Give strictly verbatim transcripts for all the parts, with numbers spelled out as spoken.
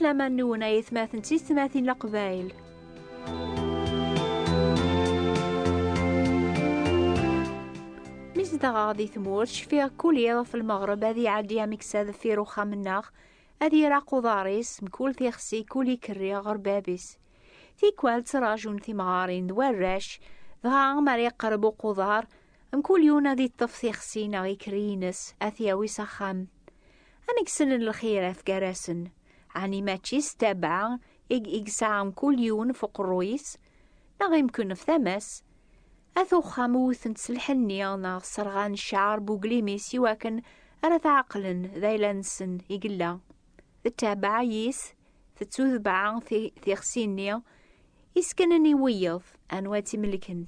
Laman-nwen ay atmaten d tiyessetmatin n Leqbayel. Mi zedɣeɣ di tmurt, cfiɣ kul yiḍ ɣef lmeɣreb ad iɛeddi ameksa deffir uxxam-nneɣ, ad iraq uḍar-is mkul tixsi, kul ikerri ɣer bab-is. Tikwal ttraǧun timɣarin d warrac, dɣa mi ara iqerreb uquḍar, mkul yiwen ad iṭṭef tixsi neɣ ikerri-ines ad t-yawi s axxam. Amek ssnen lxirat gar-asen? Ɛni mačči s ttabaɛa i, i yesɛa mkul yiwen f uqerruy-is? Neɣ imken f tama-s? At uxxam wwten-t s lḥenni neɣ sserɣan cceɛr n weglim-is iwakken ara t-ɛeqlen d ayla-nsen i yella. D ttabaɛa yis tettudbaɛ ti-, tixsi-nni iskenen i wiyeḍ anwa tt-imelken.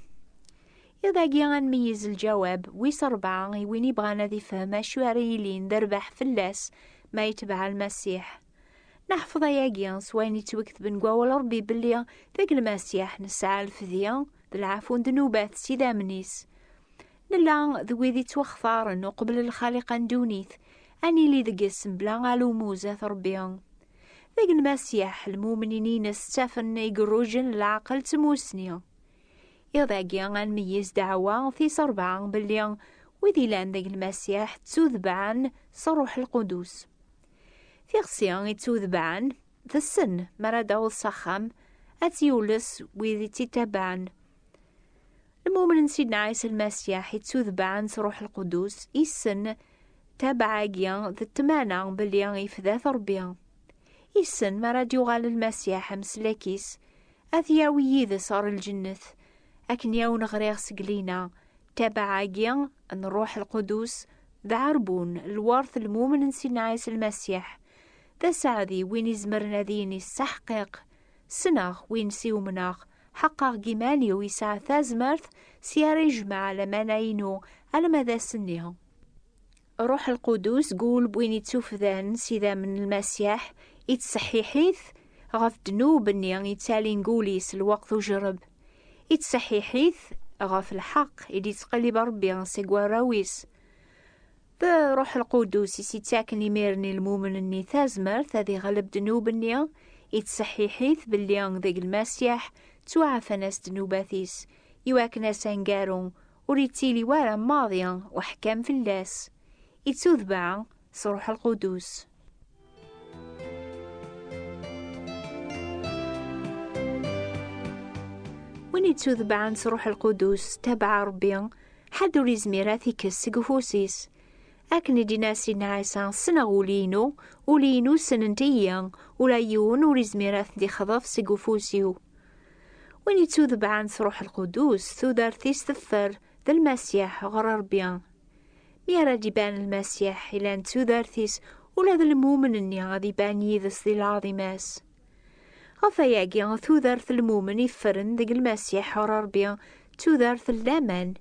Iḍ-agi ad nmeyyez lǧawab wis ṛebɛa i win ibɣan ad ifhem acu ara yilin d rrbeḥ fell-as ma yetbeɛ Lmasiḥ. Neḥfeḍ ayagi s wayen yettwaketben deg wawal Ṛebbi belli deg Lmasiḥ nesɛa lefdi d lɛafu n ddnubat s idammen-is. Nella d wid yettwaxtaren uqbel lxaliqa n ddunit, ad nili deg-s mebla alumuz at Ṛebbi. Deg Lmasiḥ, lmumnin-ines ttafen igerrujen n leɛqel d tmusni. Iḍ-agi ad nmeyyez ddeɛwa tis ṛebɛa belli wid ilan deg Lmasiḥ ttudbaɛen s Ṛṛuḥ Lqudus. Tixsi i ttudbaɛen tessen mi ara d-taweḍ s axxam ad tt-yules wid i tt-ittabaɛen. Lmumen n Sidna Ɛisa Lmasiḥ i ttudbaɛen s Ṛṛuḥ Lqudus issen ttabaɛa-agi d ttmana belli ifda-t Ṛebbi. Issen mi ara d-yuɣal Lmasiḥ amsellek-is, ad t-yawi yid-s ɣer lǧennet. Akken i awen-ɣriɣ seg lina, ttabaɛa-agi n Ṛṛuḥ Lqudus d aɛerbun n lweṛt n lmumen n Sidna Ɛisa Lmasiḥ. D aseɛdi win izemren ad yini s aḥqiq, ssneɣ win s i umneɣ, ḥeqqeɣ deg iman-iw yesɛa tazmert s ara yejmeɛ lamana-inu alma d ass-nni. Ṛṛuḥ Lqudus deg wul n win ittufdan s idammen n Lmasiḥ, ittṣeḥḥiḥ-it ɣef ddnub-nni ittalin deg wul-is lweqt ujerreb. Ittṣeḥḥiḥ-it ɣef lḥeqq i d-ittqellib Ṛebbi seg warraw-is. D Ṛṛuḥ Lqudus i s-ittaken imiren i lmumen-nni tazmert ad iɣleb ddnub-nni, ittṣeḥḥiḥ-it belli deg Lmasiḥ ttwaɛfan-as ddnubat-is, iwakken ass aneggaru ur ittili wara maḍi uḥkam fell-as. Ittudbaɛ s Ṛṛuḥ Lqudus. Win ittudbaɛen s Ṛṛuḥ Lqudus, tabaɛa Ṛebbi, ḥedd ur izmir ad t-ikkes seg ufus-is. Akken i d-yenna Sidna Ɛisa, ssneɣ ul-inu, ul-inu ssnent-iyi, ula yiwen ur izmir ad tent-ixḍef seg ufus-iw. Win ittudbaɛen s Ṛṛuḥ Lqudus, tudert-is teffer d Lmasiḥ ɣer Ṛebbi. Mi ara d-iban Lmasiḥ, ilan d tudert-is, ula d lmumen-nni ad iban yid-s di lɛaḍima-s. Ɣef wayagi, tudert n lmumen iffren deg Lmasiḥ ɣer Ṛebbi d tudert n laman,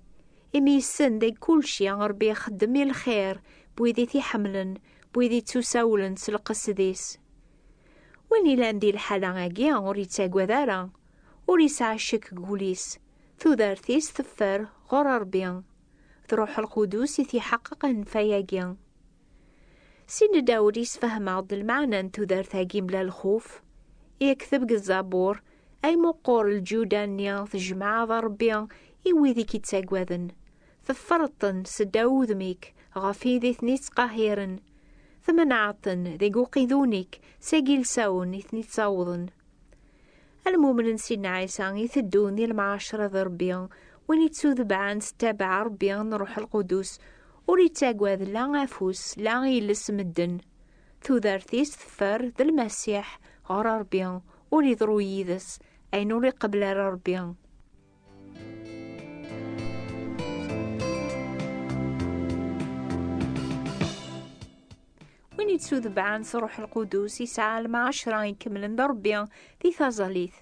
imi yessen deg kulci Ṛebbi ixeddem i lxir n wid i t-iḥemmlen, n wid ittusawlen s lqesd-is. Win ilan di lḥala-agi ur yettagad ara, ur yesɛa ccek deg wul-is, tudert-is teffer ɣer Ṛebbi. D Ṛuḥ Lqudus i t-iḥeqqeqen f ayagi. Sidna Dawed yessefhem-aɣ-d lmeɛna n tudert-agi mebla lxuf. Yekteb deg Zabur, ay meqqer lǧuda-nni tjemɛeḍ a Ṛebbi i wid i k-ittaggaden. Teffreḍ-ten seddaw udem-ik ɣef wid i ten-ittqahiren. Tmenɛeḍ-ten deg uqidun-ik seg ilsawen i ten-ittawḍen. A lmumen n Sidna Ɛisa iteddun di lemɛacra d Ṛebbi, win ittudbaɛen s ttabaɛa Ṛebbi n Ṛuḥ Lqudus, ur ittagad la afus, la iles medden. Tudert-is teffer d Lmasiḥ ɣer Ṛebbi, ur iḍru yid-s ayen ur iqebbel ara Ṛebbi. Win ittudbaɛen s Ṛuḥ Lqudus yesɛa lmeɛcra ikemlen d Ṛebbi di taẓallit.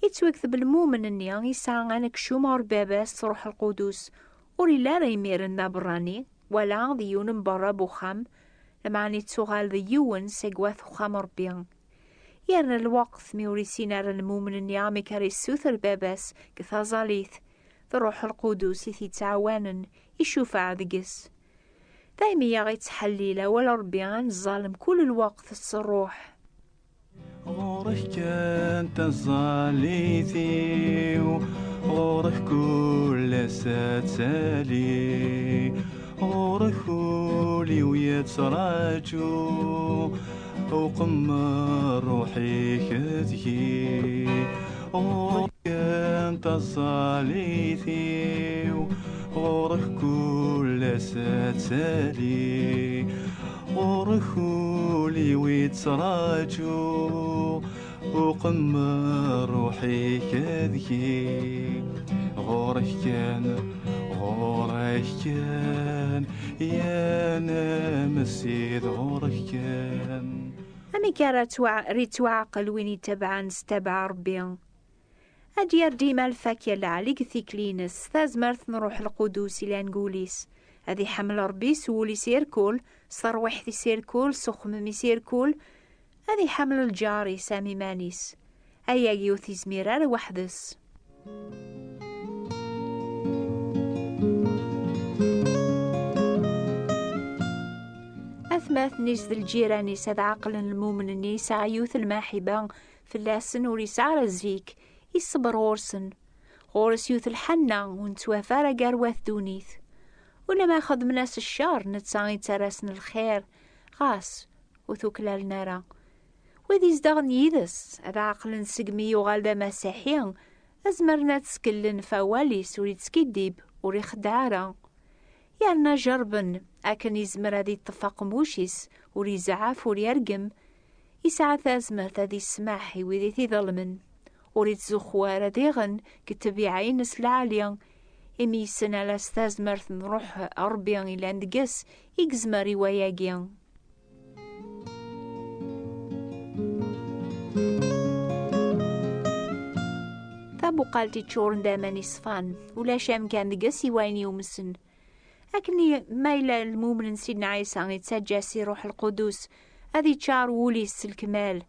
Ittwakteb lmumen-nni yesɛa anekcum ɣer Baba-s s Ṛuḥ Lqudus. Ur yelli ara imiren d abeṛṛani, wala d yiwen n berra n uxxam, lameɛna ittuɣal d yiwen seg wat uxxam n Ṛebbi. Yerna lweqt mi ur issin ara lmumen-nni amek ara issuter Baba-s deg taẓallit, d Ṛuḥ Lqudus i t-ittɛawanen, icufeɛ deg-s. Daymi i aɣ-ittḥellil awal Ṛebbi ad neẓẓal mkul lweqt s Ṛṛuḥ. Ɣur-k kan taẓallit-iw, ɣur-k kul ass ad tali, ɣur-k ul-iw yettraǧu, uqemmer ruḥ-ik deg-i. Ɣur-k kan taẓallit-iw, ɣur-k kul ass ad tali, ɣur-k ul-iw yettraǧu, uqemmer ruḥ-ik deg-i. Ɣur-k kan, ɣur-k kan, ya namessid, ɣur-k kan. Amek ara twa-, ara yettwaɛqel win yettabaɛen s ttabaɛ Ṛebbi? Ad d-yerr dima lfakya lɛali deg tikli-ines, s tazmert n Ṛuḥ Lqudus ilan deg wul-is. Ad iḥemmel Ṛebbi s wul-is irkul, s terwiḥt-is irkul, s uxemmem-is irkul. Ad iḥemmel lǧar-is am iman-is. Ayagi ur t-izmir ara weḥd-s. Atmaten-is d lǧiran-is ad ɛeqlen lmumen-nni yesɛa yiwet lmaḥiba fell-asen ur yesɛi ara zik, iṣebber ɣur-sen. Ɣur-s yiwet lḥanna ur nettwafa ara gar wat ddunit. Ulamma xedmen-as ccer, netta ittarra-sen lxir, ɣas ur t-uklalen ara. Wid izedɣen yid-s ad ɛeqlen segmi yuɣal d amasiḥi, ad zemren ad ttkellen f awal-is ur ittskiddib, ur ixeddeɛ ara. Yerna jerben akken izmer ad iṭṭef aqemmuc-is, ur izɛaf, ur yergem. Isɛa tazmert ad ismaḥ i wid i t-iḍelmen. Ur ittzuxxu ara diɣen deg ṭṭbiɛa-ines lɛali, imi yessen ala s tazmert n Ṛuḥ Ṛebbi ilan deg-s i yezmer i wayagi. Tabuqalt iččuren d aman iṣfan, ulac amkan deg-s i wayen yumsen. Akken i, ma yella lmumen n Sidna Ɛisa yettaǧǧa si Ṛuḥ Lqudus ad iččar wul-is s lekmal,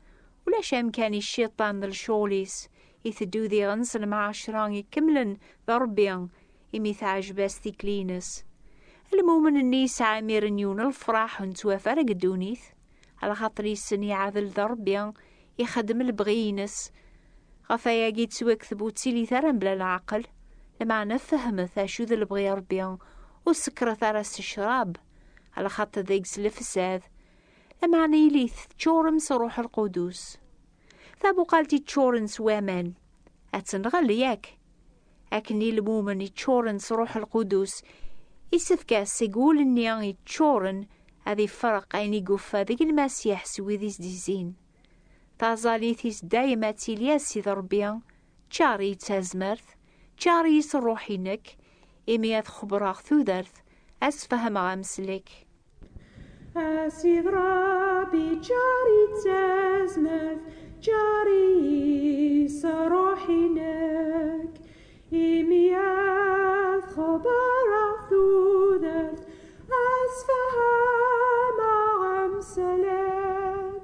ulac amkan i cciṭan d lecɣel-is, iteddu diɣen s lemɛacra ikemlen d Ṛebbi, imi teɛjeb-as tikli-ines. Lmumen-nni yesɛa imiren yiwen n lefraḥ ur nettwafa ara deg ddunit, alaxaṭer yessen iɛdel d Ṛebbi, ixeddem lebɣi-ines. Ɣef wayagi yettwakteb ur ttilit ara mebla leɛqel, lameɛna fehmet acu d lebɣi Ṛebbi, ur sekkret ara s ccrab, alaxaṭer deg-s lefsad, lameɛna ilit teččurem s Ṛuḥ Lqudus. Tabuqalt iččuren s waman, ad tenɣel, yak? Akken i lmumen iččuren s Ṛuḥ Lqudus, isefk-as seg wul-nni iččuren ad ifreq ayen i yufa deg Lmasiḥ s wid i s-d-izzin. Taẓallit-is dayem ad tili a Sidi Ṛebbi, ččar-iyi d tazmert, ččar-iyi s ṛṛuḥ-inek, imi ad xebbreɣ tudert, ad sfehmeɣ ameslek. A Sidi Ṛebbi, ččar-iyi d tazmert, ččar-iyi s ṛṛuḥ-inek, imi ad xebbreɣ tudert, ad sfehmeɣ ameslek.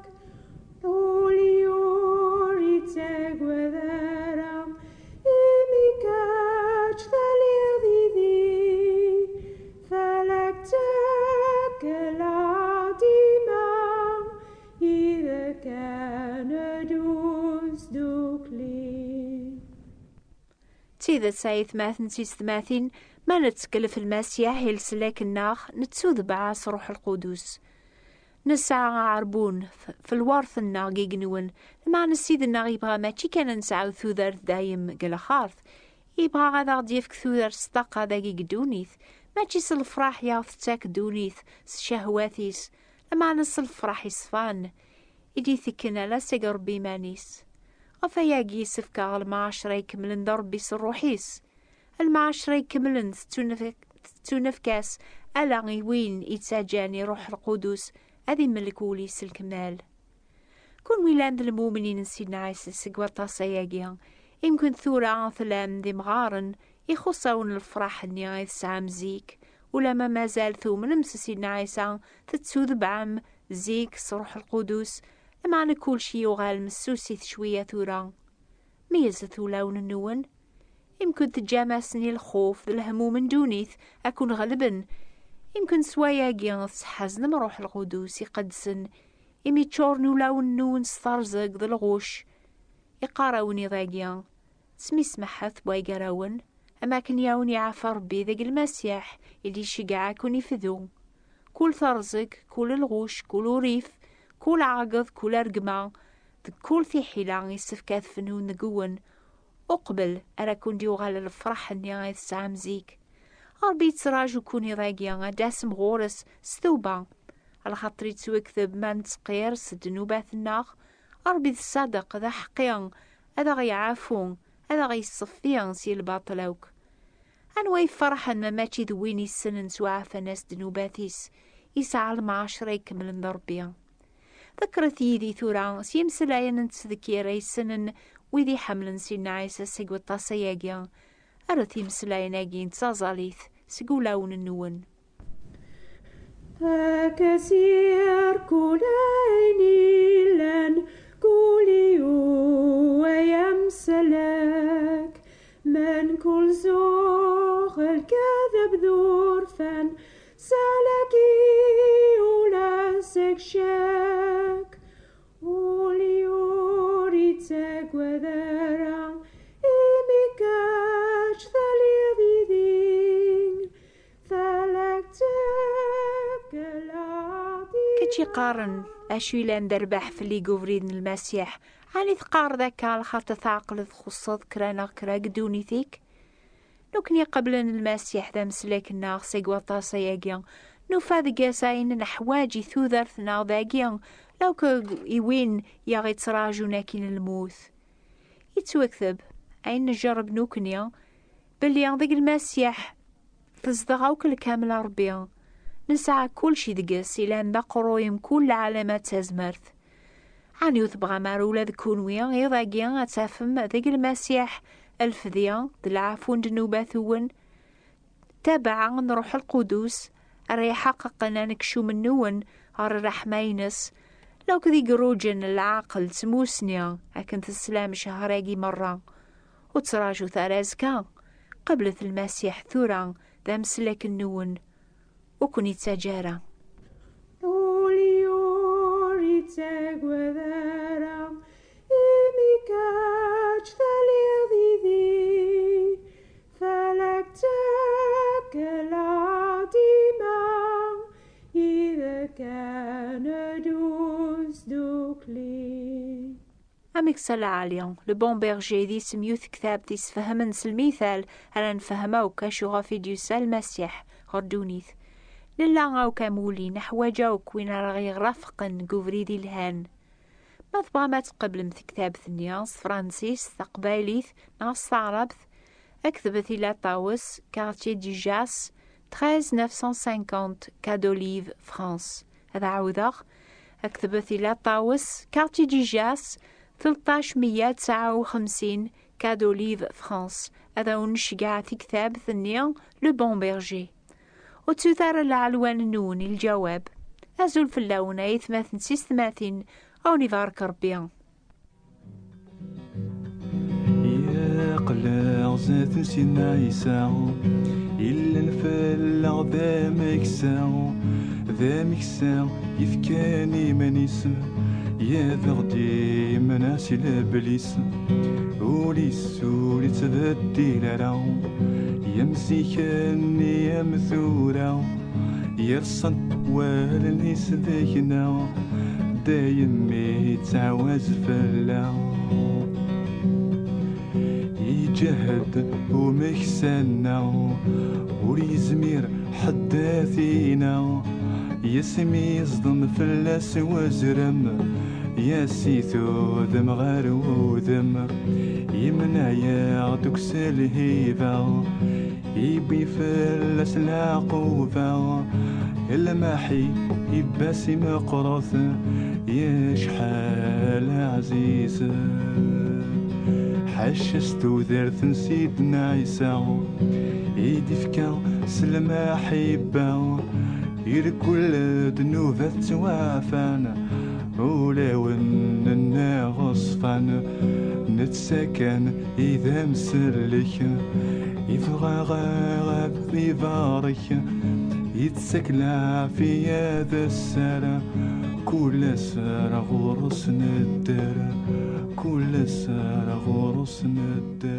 Ul-iw ur ittagad ara, imi kečč telliḍ yid-i. Fell-ak ttekleɣ dima, yid-k ad neddu sdukli. D tidet, ay atmaten d tiyessetmatin, ma nettkel f Lmasiḥ i leslak-nneɣ, nettudbeɛ s Ṛuḥ Lqudus. Nesɛa aɛerbun f-, f lwert-nneɣ deg igenwen, lameɛna Ssid-nneɣ yebɣa mačči kan ad nesɛu tudert dayem deg lxert, yebɣa ad aɣ-d-yefk tudert s ṭṭaqa dagi deg ddunit, mačči s lefraḥ i aɣ-tettak ddunit s ccehwat-is, lameɛna s lefraḥ iṣfan, i d-itekken ala seg Ṛebbi iman-is. Ɣef wayagi, yessefk-aɣ lemɛacra ikemlen d Ṛebbi s ṛṛuḥ-is. Lemɛacra ikemlen tettunef-, tettunefk-as ala i win ittaǧǧan i Ṛuḥ Lqudus ad imellek wul-is s lekmal. Kunwi llan d lmumnin n Sidna Ɛisa seg waṭas ayagi, imken tura tlam d imɣaren, ixuṣ-awen lefraḥ-nni i tesɛam zik, ulamma mazal tumnem s Sidna Ɛisa, tettudebɛem zik s Ṛuḥ Lqudus, lameɛna kulci yuɣal messusit cwiya tura. Meyyzet ulawen-nwen. Imken teǧǧam-asen i lxuf d lehmum n ddunit ad ken-ɣelben. Imken s wayagi tesḥaznem Ṛuḥ Lqudus iqedsen, imi ččuren ulawen-nwen s terẓeg d lɣuc. Iqqar-awen iḍ-agi: Ttmismaḥet waygar-awen, am akken i awen-iɛafa Ṛebbi deg Lmasiḥ, i d-iceggeɛ ad ken-ifdu. Kul terẓeg, kul lɣuc, kul urrif, kul aɛgeḍ, kul rregma, deg kul tiḥila, issefk ad fnun deg-wen, uqbel ara ken-d-yuɣal lefṛaḥ-nni ay tesɛam zik. Ṛebbi yettraǧu-ken iḍ-agi ad d-tasem ɣur-s s tuba, alaxaṭer ittwekteb: Ma nettqir s ddnubat-nneɣ, Ṛebbi d ṣṣadeq, d aḥeqqi, ad aɣ-yeɛfu, ad aɣ-yeṣṣeffi si lbaṭel akk. Anwa yefṛeḥen ma mačči d win issnen s uɛfan-as ddnubat-is, yesɛa lmeɛcra ikemlen d Ṛebbi? Ḍekkret yid-i tura s yimeslayen n ttdekkir ay ssnen wid iḥemmlen Sidna Ɛisa seg waṭas ayagi. Rret imeslayen-agi n tẓaẓalit seg ulawen-nwen. Akasir kul ayen illan, kul iyu ay amsalak, men kul zuɣ lkadeb d urfan, salaki ula seg ccek. Ul ur ittagad ara, imi kečč taliḍ yid-i, falak ttekkel. Kečč iqqaren: Acu yellan d rrbeḥ fell-i deg ubrid n Lmasiḥ? Ɛni teqqareḍ akka lxaṭer tɛeqleḍ txuṣṣeḍ kra neɣ kra deg ddunit-ik? Nekkni qeblen Lmasiḥ d ameslak-nneɣ seg waṭas ayagi, nufa deg-s ayen neḥwaǧ i tudert-nneɣ dagi, law i win i aɣ-ittraǧun akkin lmut. Yettwakteb, ayen njerreb nekkni, belli deg Lmasiḥ tezdeɣ akk lkamel Ṛebbi. Nesɛa kulci deg-s, ilan d aqerruy mkul lɛalama d tazmert. Ɛni ur tebɣam ara ula d kunwi iḍ-agi ad tafem deg Lmasiḥ lfedya d lɛafu n ddnubat-nwen? Tabaɛa n Ṛṛuḥ Lqudus ara iḥaqeqen anekcum-nwen ɣer ṛṛeḥma-ines, law i igerrujen n lɛaqel d tmusni, akken teslam ccher-agi merra. Ur ttraǧut ara azekka. Qeblet Lmasiḥ tura d ameslak-nwen. Ur ken-ittaǧǧa ara. Ul ur ittagad ara, imi kečč taliḍ yid-i, falak ttekkel dima, yid-k ad neddu sdukli. Ameksa lɛali, Le Bon Berger, d isem yiwet tektabt isfehmen s lmital ara nefhem akk acu ɣef i d-yusa Lmasiḥ ɣer ddunit. Nella akk am wulli, neḥwaǧ akk win ara ɣ-iɣrafqen deg ubrid ilhan. Ma tebɣam ad tqeblem tektabt-nni s tefransist, taqbaylit neɣ s taɛrabt, Aktbet i Laṭawes, Quartier du Jas, treize neuf cent cinquante, Quai d'Olive, France. Ad ɛawdeɣ, aktbet i Laṭawes, Quartier du Jas, tleṭṭac meyya tesɛa u xemsin, Quai d'Olive, France. Ad awen-nceggeɛ tiktabt-nni Le Bon Berger. Ur ttut ara lɛelwan-nwen i lǧawab. Azul fell-awen, ay atmaten d tisetmatin, a wen-ibarek Rebbi. Yeqleɣ zdat n Sidna Ɛisa, illan fell-aɣ d ameksa, d ameksa yefkan iman-is, ad aɣ-d-imneɛ si leblis. Ul-is ur ittbeddil ara, am zik-nni am tura, yerṣa-d wallen-is deg-neɣ, dayem ittɛawaz fell-aɣ. Iǧehhed umeksa-nneɣ, ur yezmir ḥedd ad t-ineɣ, yasmi yeẓdem fell-as wazrem, yas-itudem ɣer wudem, yemneɛ-yaɣ deg-s lhiba, iwwi fell-as leɛquba, lmaḥi ibbas imeqret, yecḥal aɛziz. Ḥaca s tudert n Sidna Ɛisa, i d-ifka s lmaḥibba, irkul ddnubat ttwaɛfan, ulawen-nneɣ ṣfan, netta kan i d amsellek, ibɣa ad ibarek, ittak leɛfiya d sser, Kul ass ara ɣur-s nedder, kul ass ara ɣur-s nedder.